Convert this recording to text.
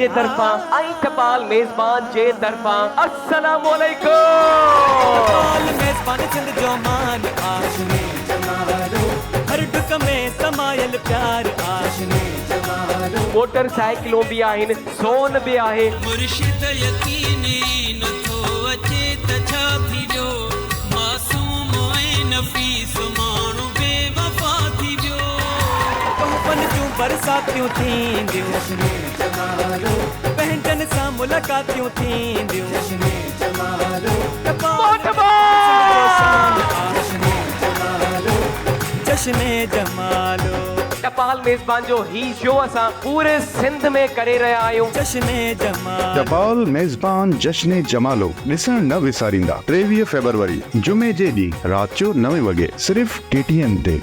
جي طرفان ۽ ٽپال ميزبان جي طرفان السلام عليڪم. ٽپال ميزبان سنڌ جو مان آ. هر ڍڪ ۾ سمايل پيار آ. موٽر سائيڪلون به آهن، سون به آهي. مرشد يقين ئي نٿو اچي ته ڇا ٿي ويو معصوم ۽ نفيس ماڻهو بي وفا ٿي ويو. تحفن جون برساتيون ٿينديون. پنهنجن سان ملاقاتيون ٿينديون. ٽپال جشن جمالو. ٽپال ميزبان جو هي شو اسان پوري سنڌ ۾ ڪري رهيا آهيون. جشن جمالو. ٽپال ميزبان جشن جمالو ڏسڻ نه وساريندا 23 فيبروري جمعي جي ڏينهن رات جو نوين وڳي صرف ڪي ٽي اين تي.